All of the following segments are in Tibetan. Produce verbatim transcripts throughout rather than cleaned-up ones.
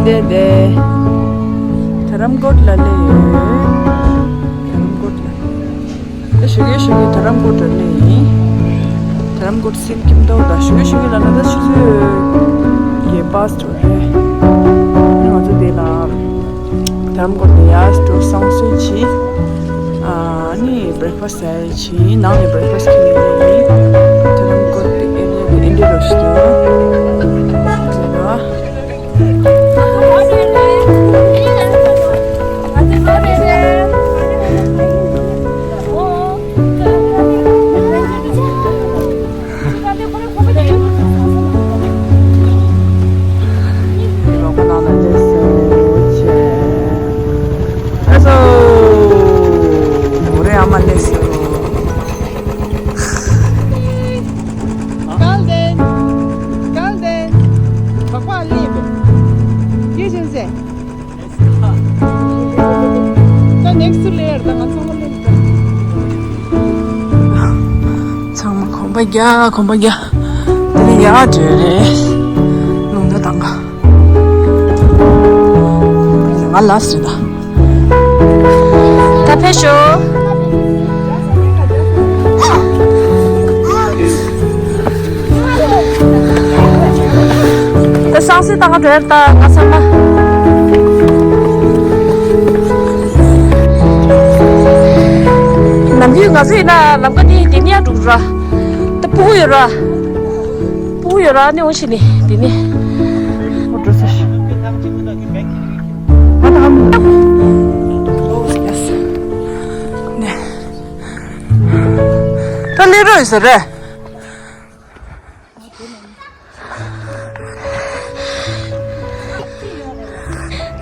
དེ་དེ། དྷ་རམ་ཀོཊ་ལ་སླེབས་ཡོད། དྷ་རམ་ཀོཊ་ལ། ད་ཞོགས་ཀས་ཞོགས་ཀས་དྷ་རམ་ཀོཊ་ལ་སླེབས་ཡིན། དྷ་རམ་ཀོཊ་སིལ་ཁྱིམ་ཐོག་ད་ཞོགས་ཀས་ཞོགས་ཀས་ལ་ན་ད་ཆུ་ཚོད་བརྒྱད་པ་སུ་འགྲོ་རེད། ང་ཚོ་དེ་ལ་དྷ་རམ་ཀོཊ་ནས་ཡར་འགྲོ་བསང་གསོལ་བྱས། ཨ་ནི་བྷི་རེག་ཕ་སི་ཡར་བྱས། ནང་ནས་བྷི་རེག་ཕ་སི་ཁྱེར་ནས་ཡིན། དྷ་རམ་ཀོཊ་དེ་ཨེ་རི་ཡ་དེ་ཨེ་འདྲ་རོ་ཞིག་འདུག་ལོག་པ་ནང་ལ་སླེབས་སོང་། ཆེ། ཨ་ཙོ། མོ་རའི་ཨ་མ་སླེབས་སོང་། Golden, Golden, Papa leave. You should say. The next layer, the ཚང་མ་གོམ་པ་རྒྱག་གོམ་པ་རྒྱག་དེ་ནས་ཡར་འགྲོ་རེད། རླུང་རྟ་བཏང་ག་ང་ལ་སྲིད་ད། ད་ཕེབས་ཤོག་ད་སང་སྲིད་ད་ག་འགྲོ་ཡ་ད་ང་ཚང་མ། ནམ་རྒྱུན་ང་ཚོ་ཡིན་ན་ལམ་ཀ་འདི་དེ་ནས་ཡར་འགྲོ་གི་ར། ད་སྤུ་གུ་ཡོད་ར། སྤུ་གུ་ཡོད་ར་ནི་འོ་ཕྱི་ནས་དེ་ནས། འོ་འགྲོ་ས་ཤི། ང་ད་ཧམ། ད་སླེབས་རོགས་ཡོད་ས་རེད།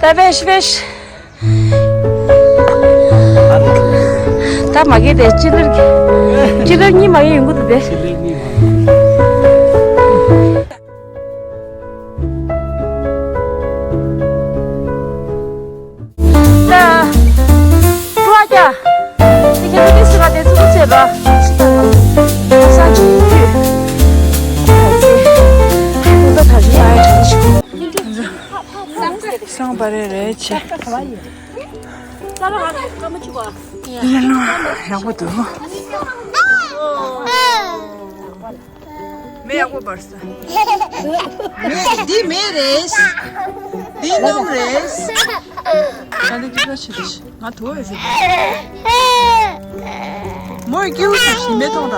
ད་བེཤ་བེཤ། ད་མ་གི་དེ་ཅི་ལར་གི་ཅི་ལར་གཉིས་མ་གི་ཡོང་གི་འདུག་དེ། ད། ཀྲུ་ཨ་ཀྱ། དེ་ཁྱེད་ཚོ་དེ་སུ་ར་དེ་ཚོ་ཚེ་ར། ཤི་ཐང་ལ། ས་ཆུ་ཡུ། ད་ཚེ། ད་ད་ད་ཡ་ཡ་ད་ཤི། སང་པ་རེ་རེ་ཆེ། ཡ་ལོ་ཡག་པོ་འདུག་མེ་ཡག་པོ་འབར་སོང་། མེ་འདི་མེ་རེད། འདི་སྣུམ་རེད། ད་འདི་ཅི་ལ་ཕྱི་རེད། ང་དུ་བ་ཟེར། མོས་ཀྱིའུ་ཞིག་མེ་ཐོང་ར།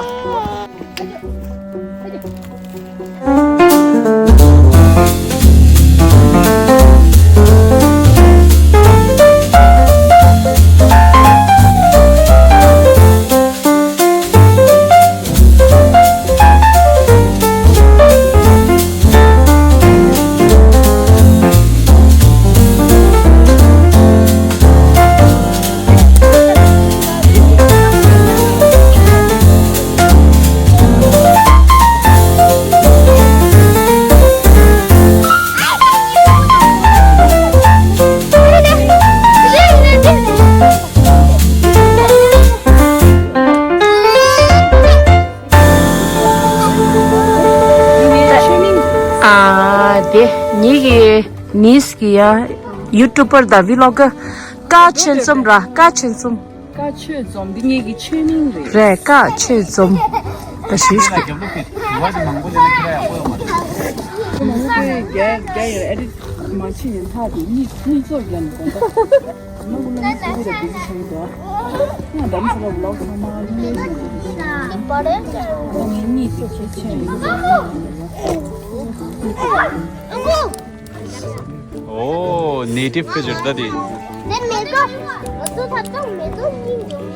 ཨ་དེ་ངེད་ཀྱི་ནིས་ཀྱི་ཡ་ཡུ་ཊུབ་པར་དང་བི་ལོག་གི་ཀ་ཆོས་འཛོམས་ར། ཀ་ཆོས་འཛོམས། ཀ་ཆོས་འཛོམས་འདི་ངེད་ཀྱི་ཆོས་མིང་རེད། རེད། ཀ་ཆོས་འཛོམས། ད་ཞུས་ཞུས། མང་པོ་ལས་ཁྱེད་ར་ཡག་པོ་ཡོང་མ་རེད། ཁོ་མང་པོ་རྒྱ་རྒྱ་ཡི་ཨེ་ཌིཊ་མ་བྱེད་ཉིན་ཐག་དེ་གཉིད་གཉིད་ཚོགས་རྒྱབ་ནས་དགོངས་དག་ང་ཀུན་ལ་ནི་སུ་ར་བི་ཟི་ཆགས་ཡོད་དོ། ང་འདམ་ས་ལ་ལོག་ཚང་མ་ལུས་ལས་ཡོད་དོ། ང་གཉིད་ཚོགས་ཆེ་ཆེ་ཡོད། ཨོ། ནེ་ཊིབ་ཕེ་ཇེར་ད་དེ། དེ་མེ་ཏོག་ང་ཚོ་ད་དུང་མེ་ཏོག་གཉིས་འདུག་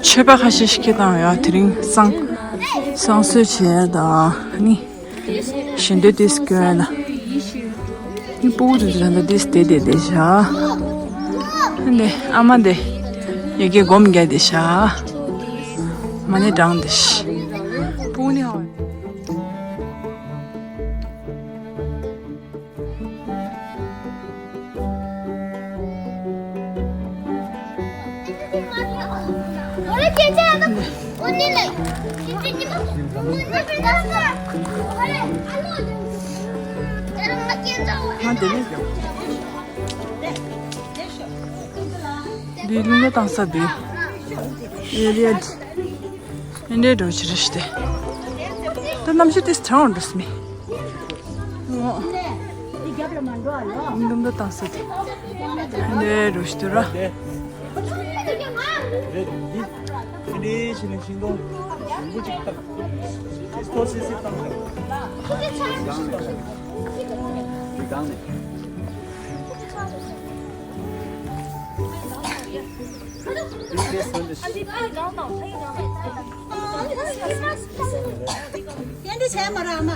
མཆོད་པ་ཁ་ཤས་ཤིག་བཏང་ཡོད། དེ་རིང་བསང་བསང་གསོལ་བྱས་དང་ནི་ཞལ་འདོན་ཏིས་སྐྱོན་ལ་ནི་སྤུ་གུ་དེ་ཚོ་ད་ཏིས་དེ་དེ་དེ་བཞག་ནི་ཨ་མ་དེ་ཡ་གི་སྒོམ་རྒྱག་དེ་བཞག་མ་ནི་འགྲང་དེ་ཤི་སྤུ་གུ་ནི་ཧ། ང་དེ་ནས་ཀྱང་འདི་ལུང་ལ་བཏང་ས་འདི་ཨེ་རི་ཡ་འདི་འདྲའི་འགྲོ་ཕྱིར་ཞིག་སྟེ། ད་གནམ་གཤིས་དེ་གྲང་འགྲོ་སྲིད་མི། འདུམ་ད་བཏང་ས་དེ་འདྲའི་འགྲོ་ཞིག་འདུག་ར། རེད། འདི་འདི་འདྲའི་ཕྱི་ནས་ཤིང་སྡོང་རིང་པོ་ཅིག་བཏབ། ཏོག་ཙམ་བཏང་ས། འདི་སྒང་ནས། འདི་འདྲའི་ས་འདི། ཡན་འདི་བྱས་མ་ར་ཨ་མ།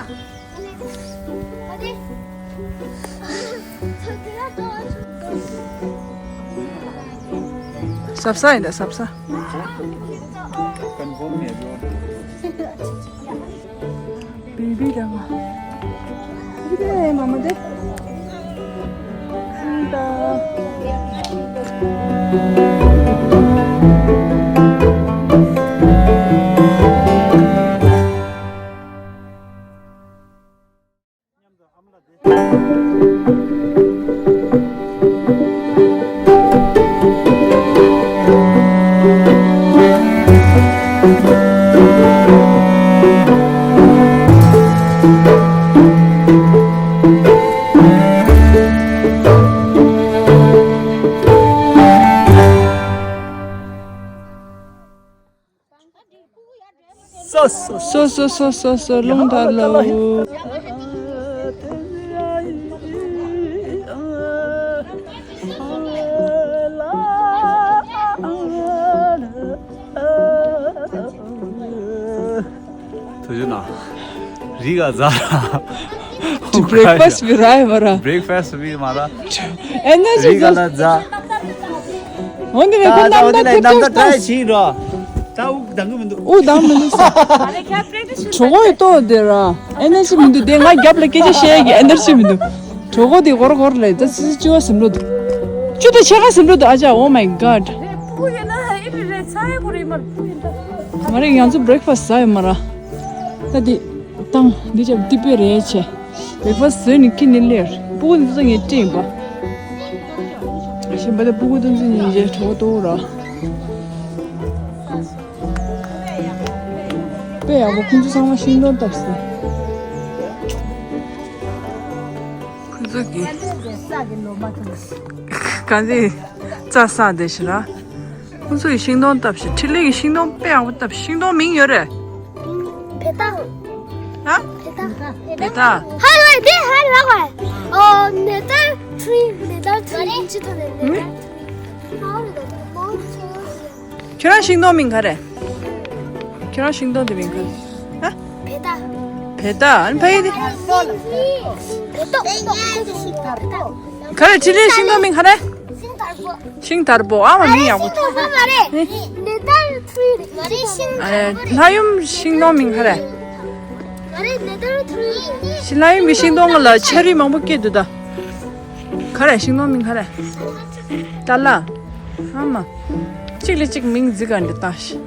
ཟབ་ས་ཡིན་ད་ཟབ་ས། བི་བི་དང་། བི་བི་མ་མ་དེ། ད། སོ་སོ་སོ་སོ་སོ་སོ་སོ་རླུང་ཐར་ལོ། ཐུགས་རྗེ་གནང་། རི་ག་ཟ་ར། Breakfast བི་ར་ཡ་མ་ར། Breakfast བི་མ་ར། ཨེ་ནེ་ཇི་རི་ག་ལ་ཟ། འོན་ཏེ་ད་ཁོ་ད་འོ་དེ་ལ་ནམ་ད་ཊ་རའི་བྱིན་རོ། ད་དབུགས་ལྡང་གི་མི་འདུག་དབུགས་ལྡང་མི་འདུག་ས། གྲོད་ཁོག་ཡི་ལྟོ་དེ་ར། ཨེ་ནེ་ཇི་མི་འདུག་དེ་ང་རྒྱབ་ལ་སྐད་ཆ་བཤད་ཡ་གི་ཨེ་ནེ་ཇི་མི་འདུག་གྲོད་ཁོག་དེ་སྒོར་སྒོར་ལས་ད་ཙི་ཙི་བཅུ་བ་ཟིན་འགྲོ་འདུག་བཅུ་དང་ཕྱེད་ཀ་ཟིན་འགྲོ་འདུག་ཨ་ཅག Oh my god། ང་རེ་ང་ཚོ་breakfast ཟ་ཡོད་མ་ར། ད་དེ་བཏང་འདི་ཅག་འདི་པེ་རེད་ཆེ། Breakfast ཟོས་ནས་ཁྱི་ནི་ལེར། སྤུ་གུ་འདི་ཚོ་ངས་སྤྲད་ཡིན་པ། གཞན་པ་ད་སྤུ་གུ་འདི་ཚོ་ཉིན་རྗེས་གྲོད་ཁོག་ལྟོགས་ར། དཔེ་ཡག་པོ་ཁོང་ཚོ་ཚང་མ་ཤིང་སྡོང་བཏབ་ཟིན། ཁོང་ཚོ་གི་གང་ཚེ་རྩྭ་ས་དེ་ཞིག་ར། ཁོང་ཚོ་ཡི་ཤིང་སྡོང་བཏབ་ཤིག་འཕྲིན་ལས་ཀྱི་ཤིང་སྡོང་དཔེ་ཡག་པོ་བཏབ། ཤིང་སྡོང་མིང་ཡོད་རེད། བེ་ཏ། ཧ། བེ་ཏ། བེ་ཏ། ཧ་ལ་དེ་ཧ་ལ་བ། ཨོ་ནེ་ཏར་ཐྲི་ནེ་ཏར་ཐྲི་ཅི་ཐོ་ནེ་ནེ་ཏར་ཐྲི། ཁྱོད་རང་ཤིང་སྡོང་མིང་ག་རེད། ཁྱོད་རང་ཤིང་སྡོང་དེ་མིང་ག་རེད། ཧ། བེ་ཏ། བེ་ཏ། ཨ་ནི་ཕ་ཡི་དེ། བེ་ཏོ། ག་རེ་འཕྲིན་ལས་ཤིང་སྡོང་མིང་ག་རེ། ཤིང་དར་པོ། ཨ་མ་མིང་ཡག་པོ། ཤིང་དར་པོ་མ་རེད། ནེ་ཏར་ཐྲི་རེད། མ་རེད། ཤིང་དར་པོ་རེད། ལྷ་ཡུམ་ཤིང་སྡོང་མིང་ག་རེ། མ་རེད། ནེ་ཏར་ཐྲི་རེད། ལྷ་ཡུམ་གྱི་ཤིང་སྡོང་ལ་ཆ་རིགས་མང་པོ་སྐྱེས་འདུག་ད། ག་རེ་ཤིང་སྡོང་མིང་ག་རེ། ཏ་ལ། ཨ་མ། གཅིག་ལས་གཅིག་མིང་རྫིག་ག་འདི་ལྟ་ཞིག་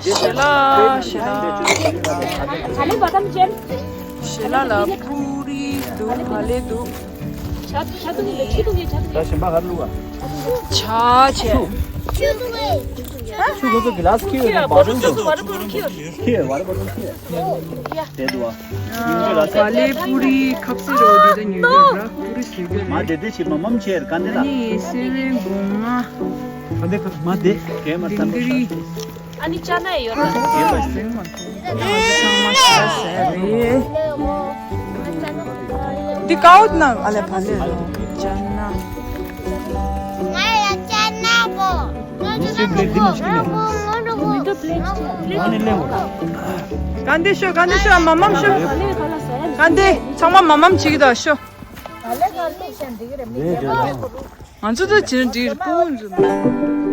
ཞལ་ལག་ཞལ་ལག་ཞལ་ལག་ལ་པུ་རི་འདུག་ག་ལེ་འདུག་ཇ་ཆེ། ཆུ་ཁོ་ཚོ་གི་ལཱས་ཁྱེར་ཡོད་ན་བ་རུང་དུ་ཁྱེར་བ་རུང་ཁྱེར་དེ་འདུག་བ། ག་ལེ་པུ་རི་ཁབ་སེ་རོ་འདི་ད་ཉོས་ཡོད་ར། པུ་རི་ཞིག་ཡོད་མ་རེད། དེ་དེ་ཆེ་མ་མམ་ཆེར་ག་འདི་ལ་ནི་སེ་བན་སྒོ་ང་། ག་འདི་ཁ་མ་དེ་གས་མ་ཐམ་པ་ཤ། ཨ་ནི་ཅ་ན་ཡོད་ར། གས་མ་ཤ། ཚང་མ་ཤ་ཟེར་རེད། འདི་ཀའོ་ན་ཨ་ལེ་བ་ལེ་རོ་ཅན་ན། ང་ཡ་ཅན་ན་པོ། ང་ཅན་ན་པོ། ང་ཅན་ན་པོ། ག་འདི་ཤོ་ག་འདི་ཤོ་མ་མམ་ཤོ། ག་འདི་ཚང་མ་མ་མམ་བྱེད་ཀྱི་ད་ཤོ། ང་ཚོ་ད་བྱེད་འགྲིག་རེད་སྤུན་ཟེར།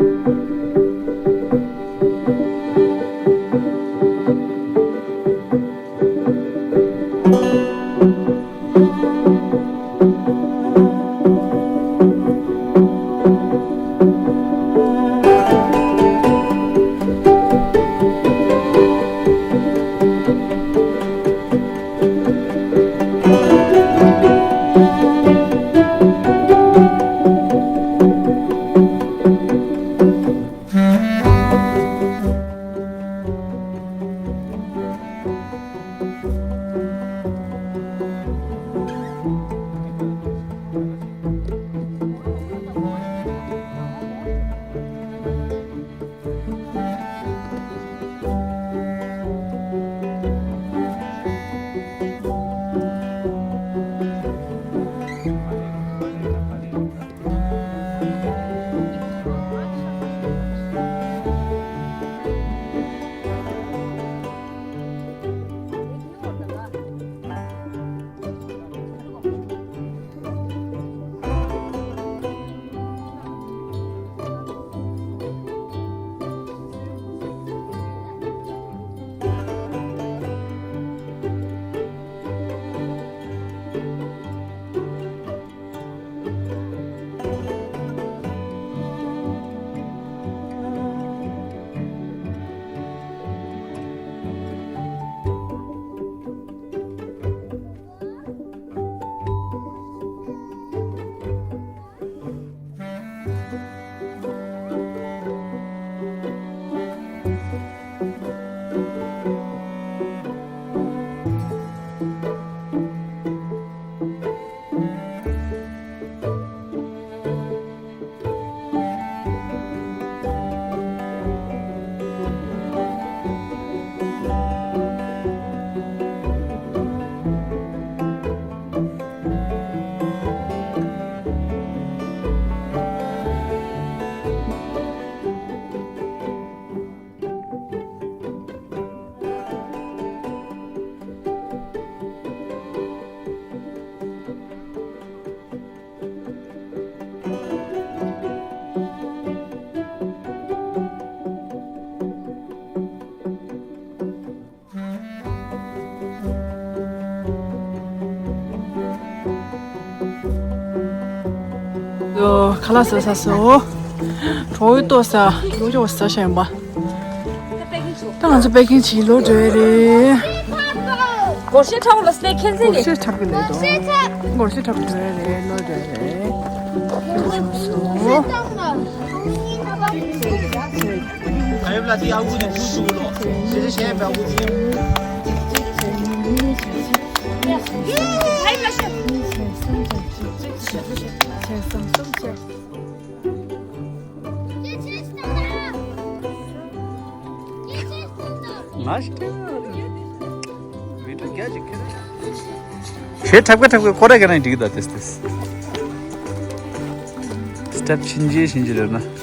ཁ་ལག་ཟ་ས་སོ། གྲོགས་ཡོད་ཏོ་ས། ལོ་ཅོག་ཟ་ཤ་ཡིན་པ། ད་ང་ཚོ་པེ་ཀིང་བྱེད་ལོ་འགྲོ་ཡ་རེད། སྒོར་གཞས་འཁྲབ་ལ་སླེབས་མཁན་ཟེར་རེད། སྒོར་གཞས་འཁྲབ་ཀྱི་ལོ་འགྲོ། སྒོར་གཞས་འཁྲབ་འགྲོ་ཡ་རེད་ལོ་འགྲོ་ཡ་རེད། ལོ་ཅོག་སོ། ང་ཞིག་བི་ཌིའོ་རྒྱ་ཅིག་ཁྱེར། ཞེ་ཁྲབ་ཀ་ཁྲབ་ཀ་ཀོ་ར་ག་ན་འགྲིག་གི་ད་ཏེས་ཏེས། སི་ཊེབ་ཕྱིན་རྗེས་ཕྱིན་རྗེས་རེད་ན།